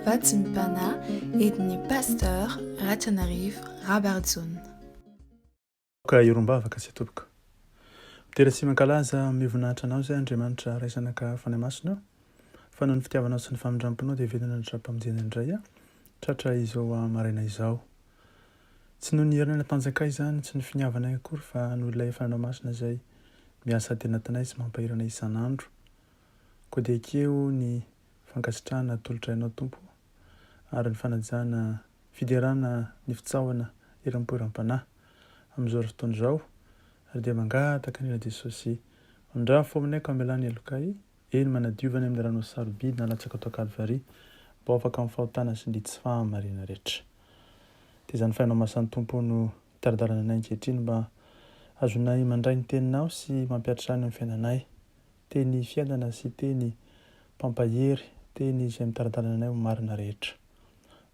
Vatsim-panahy entin'ny Pasteur Ratrianarivo Rabarijaona. Aoka hirombavaka sy tompoko. Midera sy mankalaza amin'ny voninahitra Anao izay Andriamanitra Ray Zanaka Fanahy Masina ô, fa noho ny fitiavanao sy ny famindramponao dia velona ny tra-pamonjena indray aho tratra izao maraina izao. Tsy noho ny herinay natanjakay izany, tsy ny finiavanay akory fa noho ilay Fananao Masina izay miasa aty anatinay sy mampahery anay isan'andro. Koa dia ekeo ny fankasitrahana atolotray Anao Tompo ary ny fanajana Fiderana ny fitsaohana eram-po eram-panahy amin'izao fotoana izao ary dia mangataka an'Ilay Jesosy mandrafo aminay ka mamelà ny helokay, eny manadiova anay amin'ny ranao sarobidy nalatsaka tao Kalvary mba ho afaka amin'ny fahotana sy ny tsy fahamarinana rehetra. Dia izany Fahinao Masan'ny Tompo no hitari-dalana anay ankehitriny mba hahazoanay mandray ny Teninao sy mampihatra izany eo amin'ny fiainanay. Teny fiainana sy teny mpampahery, teny izay mitari-dalana anay ho marina rehetra.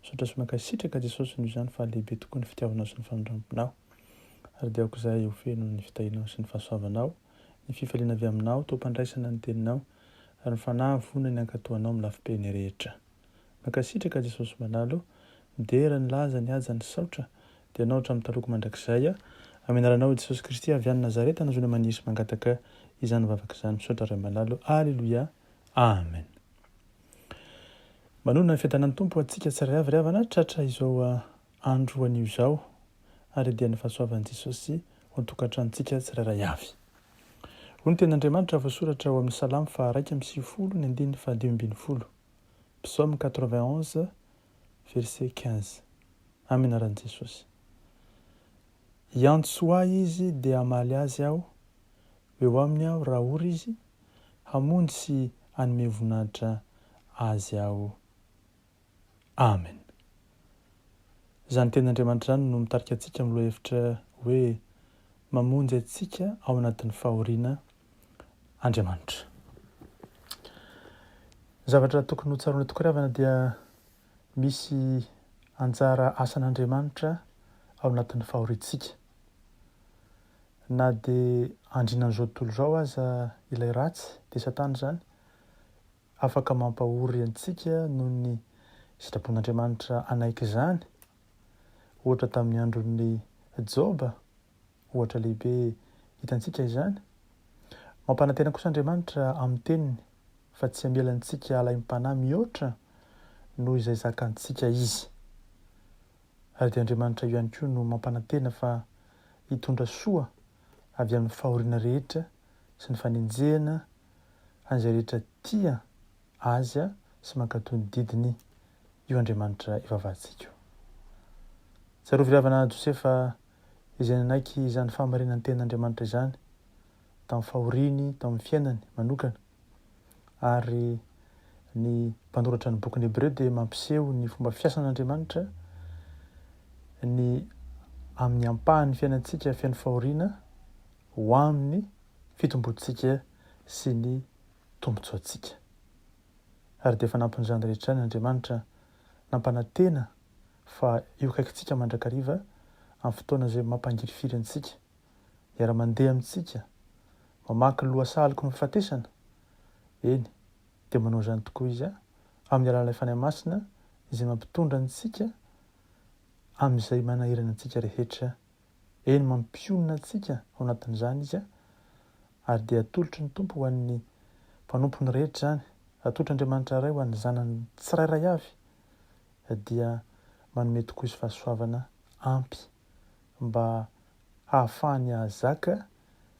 Misaotra sy mankasitraka Jesosy noho izany fa lehibe tokoa ny fitiavanao sy ny famindramponao. Ary dia aoka izahay ho feno ny fitahianao sy ny fahasoavanao, ny fifaliana avy aminao, toa-pandraisana ny teninao, ary ny fanahy vonona ny hankatò anao amin'ny lafim-pehiny rehetra. Mankasitraka Jesosy malala o, midera ny laza, ny haja, ny saotra, dia anao hatramin'ny taloha mandrakizay. Amin'ny anaranao Jesosy Kristy avy any Nazareta no zona maniry sy mangataka izany vavaka izany. Misaotra Ray malala o. Aleloia. Amen. Manonona ny fiadanan'ny Tompo ho antsika tsirairay avy ry havana tratra izao andro anio izao ary dia ny fahasoavan'i Jesosy ho an-tokantranontsika tsirairay avy. Hoy ny tenin'Andriamanitra voasoratra ao amin'ny Salamo faha 91 ny andininy faha 15, Psaume 91 verset 15. Amin'ny anaran'i Jesosy. Hiantso ahy izy dia hamaly azy aho, ho eo aminy aho raha ory izy, hamonjy sy hanome voninahitra azy aho. Amen. Izany tenin'Andriamanitra izany no mitarika antsika amin'ny lohahevitra hoe mamonjy antsika ao anatin'ny fahoriana Andriamanitra. Ny zavatra tokony ho tsaroana tokoa ry havana dia misy anjara asan'Andriamanitra ao anatin'ny fahoriantsika. Na dia andrinan'izao tontolo izao aza ilay ratsy, dia Satana izany, afaka mampahory antsika noho ny sitrapon'Andriamanitra hanaiky izany, ohatra tamin'ny andron'i Joba, ohatra lehibe hitantsika izany. Mampanantena kosa Andriamanitra amin'ny Teniny fa tsy hamela antsika halaim-panahy mihoatra noho izay zakantsika Izy. Ary dia Andriamanitra io ihany koa no mampanantena fa hitondra soa avy amin'ny fahoriana rehetra sy ny fanenjehana an'izay rehetra tia Azy sy mankatò ny didiny io Andriamanitra ivavahantsika io. Tsarovy ry havana Josefa izay nanaiky izany fahamarinan'ny tenin'Andriamanitra izany tamin'ny fahoriany tao amin'ny fiainany manokana ary ny mpanoratra ny bokin'ny Hebreo dia mampiseho ny fomba fiasan'Andriamanitra ny amin'ny ampahan'ny fiainantsika feno fahoriana ho amin'ny fitombontsika sy ny tombontsoantsika. Ary dia fanampin'izany rehetra izany Andriamanitra nampanantena fa eo akaikintsika mandrakariva amin'ny fotoana izay mampangirifiry antsika, miara-mandeha amintsika, mamaky lohasaha aloky ny fahafatesana, eny, dia manao izany tokoa Izy amin'ny alalan'ilay Fanahy Masina izay mampitondra antsika amin'izay manahirana antsika rehetra, eny, mampionona antsika ao anatin'izany Izy, ary dia atolotry ny Tompo ho an'ny mpanompony rehetra izany, atolotr'Andriamanitra Ray ho an'ny zanany tsirairay avy, dia manome tokoa Izy fahasoavana ampy mba hahafahany hahazaka,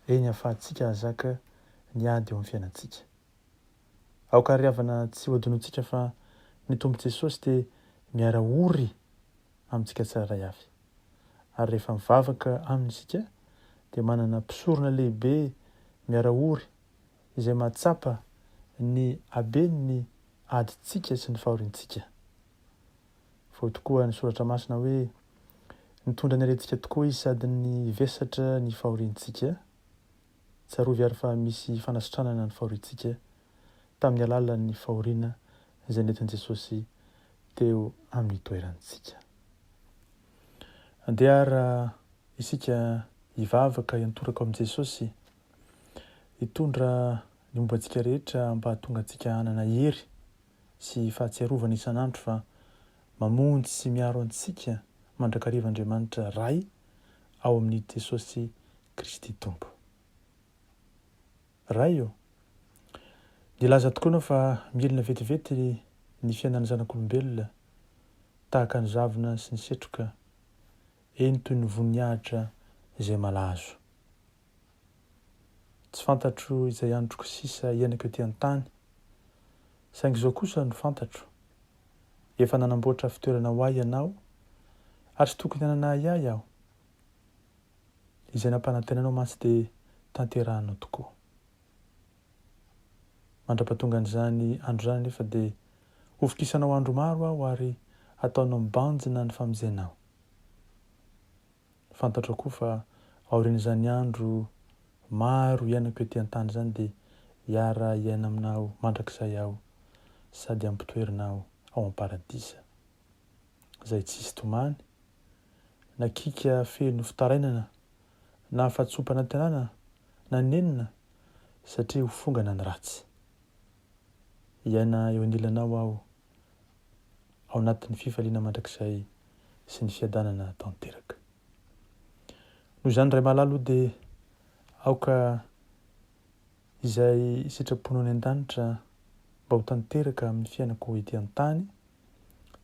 eny hahafahantsika hahazaka ny ady eo amin'ny fiainantsika. Aoka àry havana tsy ho adinointsika fa ny Tompo Jesosy dia miara-ory amintsika tsirairay avy. Ary rehefa mivavaka Aminy isika dia manana mpisorona lehibe miara-ory izay mahatsapa ny haben'ny adintsika sy ny fahoriantsika. Vao tokoa ny Soratra Masina hoe, Nitondra ny aretintsika tokoa Izy sady nivesatra ny fahoriantsika. Tsarovy àry fa misy fanasitranana ny fahoriantsika tamin'ny alalan'ny fahoriana izay nentin'i Jesosy teo amin'ny toerantsika. Andeha àry isika hivavaka hiantoraka ao amin'i Jesosy, hitondra ny momba antsika rehetra mba hahatonga antsika hanana hery. sy fahatsiarovana isan'andro fa mamonjy sy miaro antsika mandrakariva Andriamanitra Ray ao amin'i Jesosy Kristy Tompo. Ray ô! Nilaza tokoa Ianao fa mihelina vetivety ny fiainan'ny zanak'olombelona, tahaka ny zavona sy ny setroka, eny toy ny voninahitra izay malazo. Tsy fantatro izay androko sisa hiainako ety an-tany, saingy izao kosa no fantatro, efa nanamboatra fitoerana ho ahy Ianao, ary tsy tokony hanana ahiahy aho. Izay nampanantenainao mantsy dia tanterahanao tokoa. Mandra-pahatongan'izany andro izany anefa dia hovokisanao andro maro aho ary hataonao mibanjina ny famonjenao. Fantatrao koa fa aorian'izany andro maro iainako ety an-tany izany dia hiara-hiaina aminao mandrakizay aho sady hampitoerinao ao am-paradisa izay tsy hisy tomany na kiaka feno fitarainana na fahatsoam-panantenana na nenina satria ho fongana ny ratsy. Hiaina eo anilanao aho ao anatin'ny fifaliana mandrakizay sy ny fiadanana tanteraka. Noho izany Ray malala o dia aoka izay sitraponao any an-danitra mba ho tanteraka amin'ny fiainako ety an-tany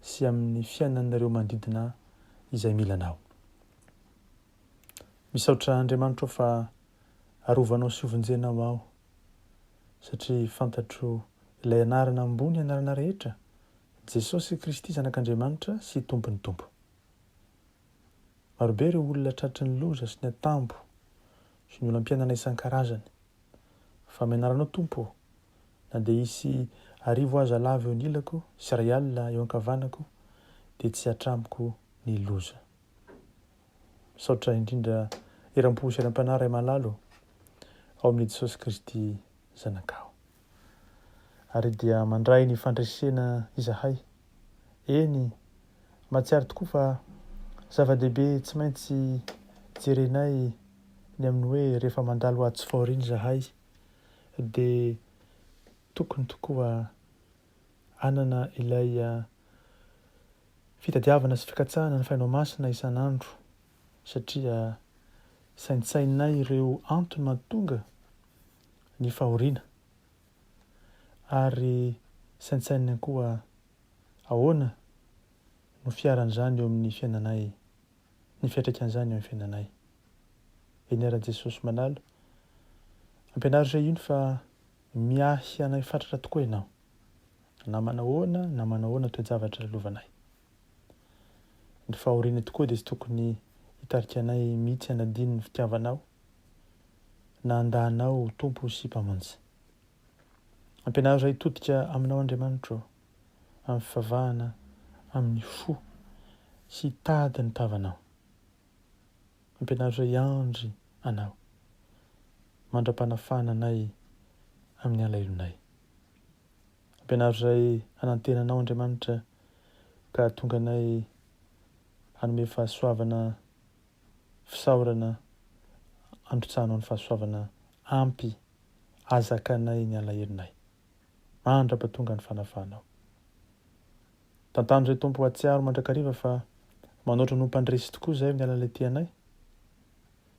sy amin'ny fiainan'ireo manodidina ahy izay mila Anao. Misaotra Andriamanitro aho fa arovanao sy hovonjenao aho satria fantatro ilay anarana ambony anarana rehetra, Jesosy Kristy Zanak'Andriamanitra sy Tompon'ny Tompo. Marobe ireo olona tratry ny loza sy ny atambo sy ny olam-piainana isan-karazany. Fa amin'ny anaranao Tompo ô, na dia hisy arivo aza lavo eo anilako sy iray alina eo ankavanako dia tsy hatramiko ny loza. Misaotra indrindra eram-po sy eram-panahy Ray malala ô, ao amin'i Jesosy Kristy Zanakao. Ary dia mandray ny fandresena izahay. Eny, mahatsiaro tokoa fa zava-dehibe tsy maintsy jerenay ny amin'ny hoe rehefa mandalo ady sy fahoriana izahay dia tokony tokoa hanana ilay Fitadiavana sy fikatsahana ny Fainao Masina isan'andro satria saintsaininay ireo antony mahatonga ny fahoriana ary saintsaininay koa ahoana no fiaran'izany eo amin'ny fiainanay, ny fiantraikan'izany eo amin'ny fiainanay. Eny ara Jesosy malala, ampianaro izay hino fa miahy anay fatratra tokoa Ianao. Na manahoana na manahoana toe-javatra lalovanay. Ny fahoriana tokoa dia tsy tokony hitarika anay mihitsy hanadino ny fitiavanao na handà Anao ho Tompo sy Mpamonjy. Ampianaro izahay hitodika Aminao Andriamanitro ô, amin'ny fivavahana amin'ny fo sy hitady ny tavanao. Ampianaro izahay hiandry Anao mandra-panafahana anay amin'ny alahelonay. Ampianaro izahay hanantena Anao Andriamanitra ka hahatonga anay hanome fahasoavana fisaorana handrotsahanao ny fahasoavana ampy hahazakanay ny alahelonay mandra-pahatonga ny fanafahanao. Tantano izay Tompo hahatsiaro mandrakariva fa manoatra noho mpandresy tokoa izahay amin'ny alalan'ilay tia anay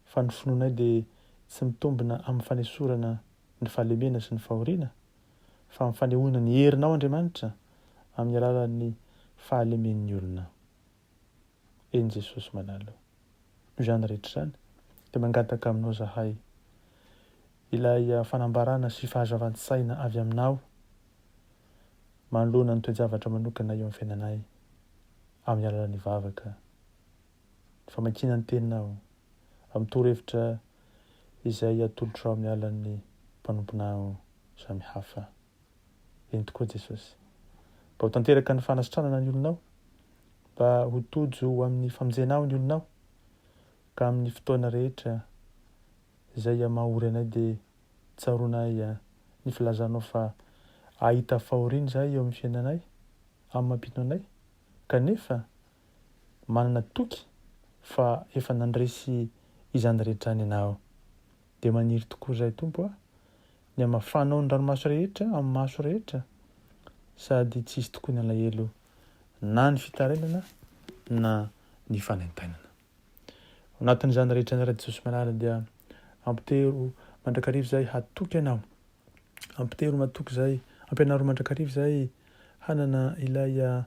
fa ny finoanay dia tsy mitombina amin'ny fanesorana ny fahalemena sy ny fahoriana fa amin'ny fanehoana ny herinao Andriamanitra amin'ny alalan'ny fahalemen'ny olona. Eny Jesosy malala o. Noho izany rehetra izany dia mangataka aminao zahay ilay fanambarana sy fahazavan-tsaina avy aminao manoloana ny toe-javatra manokana eo amin'ny fiainanay amin'ny alalan'ny vavaka, ny famakiana ny teninao, amin'ny torohevitra izay atolotrao amin'ny alalan'ny mpanomponao samy hafa. Eny tokoa Jesosy. Mba ho tanteraka ny fanasitranana ny olonao, mba ho tojo ho amin'ny famonjenao ny olonao, ka amin'ny fotoana rehetra izay mahory anay dia tsaroanay ny filazanao fa hahita fahoriana izahay eo amin'ny fiainanay, amin'ny mampino anay, kanefa manana toky fa efa nandresy izany rehetra izany Ianao. Dia maniry tokoa izahay Tompo a, ny hamafanao ny ranomaso rehetra amin'ny maso rehetra. Sady tsy hisy tokoa ny alahelo na ny fitarainana na ny fanaintainana. Ao anatin'izany rehetra izany Rajesosy malala dia ampitero mandrakariva izahay hatoky Anao. Ampitero matoky izahay, ampianaro mandrakariva izahay hanana ilay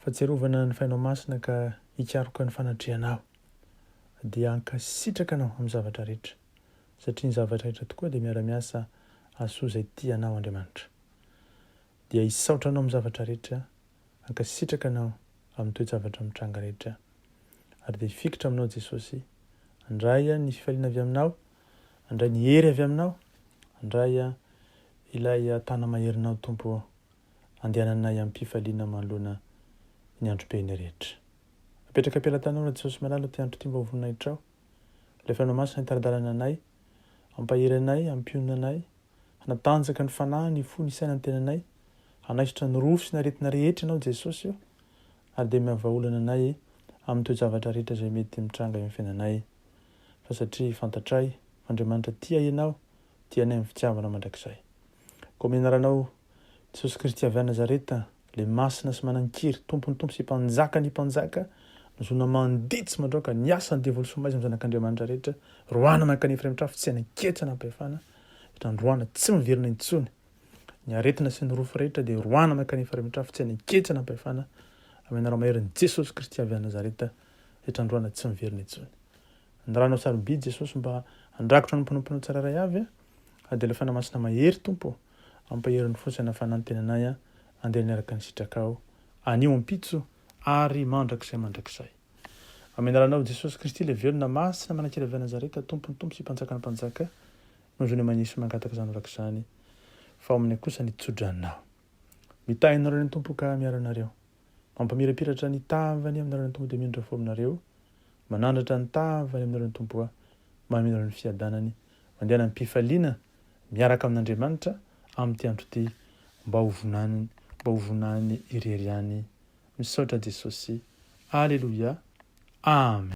fahatsiarovana ny Fainao Masina ka hikaroka ny fanatrehanao. Dia hankasitraka Anao amin'ny zavatra rehetra, satria ny zavatra rehetra tokoa dia miara-miasa hahasoa izay tia Anao Andriamanitra. Dia hisaotra Anao amin'ny zavatra rehetra, hankasitraka Anao amin'ny toe-javatra mitranga rehetra, ary dia hifikitra Aminao Jesosy, handray ny fifaliana avy Aminao, handray ny hery avy Aminao, handray ilay tana-maherinao Tompo ô, andehananay amim-pifaliana manoloana ny androm-pehiny rehetra. Apetraka am-pelatanao Rajesosy malala ity andro ity mba ho voninahitrao, ilay Fanahy Masina hitari-dalana anay, hampahery anay, hampionona anay, Hanatanjaka ny fanahy, ny fo, ny saina, ny tenanay. Hanaisotra ny rofy sy ny aretina rehetra Ianao Jesosy o! Ary dia miavaolana anay amin'ny toe-javatra rehetra izay mety mitranga eo amin'ny fiainanay. Fa satria fantatray fa Andriamanitra tia Ianao, tia anay amin'ny fitiavana mandrakizay. Koa amin'ny anaranao Jesosy Kristy avy any Nazareta, Ilay masina sy manan-kery, Tompon'ny tompo sy Mpanjakan'ny mpanjaka, nozona mandidy tsy mandroaka, ny asan'ny devoly sy maizina amin'ny zanak'Andriamanitra rehetra, roahina mankany Efraima trafo tsy hanan-ketra na-pahefana, eto androana tsy miverina intsony, ny aretina sy ny rofy rehetra dia roahina mankany Efraima trafo tsy hanan-ketra na-pahefana, amin'ny anara-maherin'i Jesosy Kristy avy any Nazareta, eto androana tsy miverina intsony. Ny ranao sarobidy Jesosy mba handrakotra ny mpanomponao tsirairay avy, ary dia ilay Fanahy Masina mahery Tompo ô, Ampahery ny fo sy hanafanantenanay andeha miaraka ny sitrakao anio ampitso ary mandrakizay mandrakizay. Amin'ny anaranao Jesosy Kristy ilay velona masina manankery avy any Nazareta Tompon'ny Tompo sy Mpanjakan'ny Mpanjaka no zony manisy mangataka izany vavaka izany fa ao aminay kosa ny tsodranao. Mitahy anareo ny Tompo ka miaro anareo. Mampamirapiratra ny tavany aminareo ny Tompo dia mindra fo aminareo. Manandratra ny tavany aminareo ny Tompo manome anareo ny fiadanany. Mandehana amim-pifaliana miaraka amin'Andriamanitra amin'ity andro ity mba ho vonany mba ho vonany irery ihany. Misaotra Jesosy. Aleloia. Amen.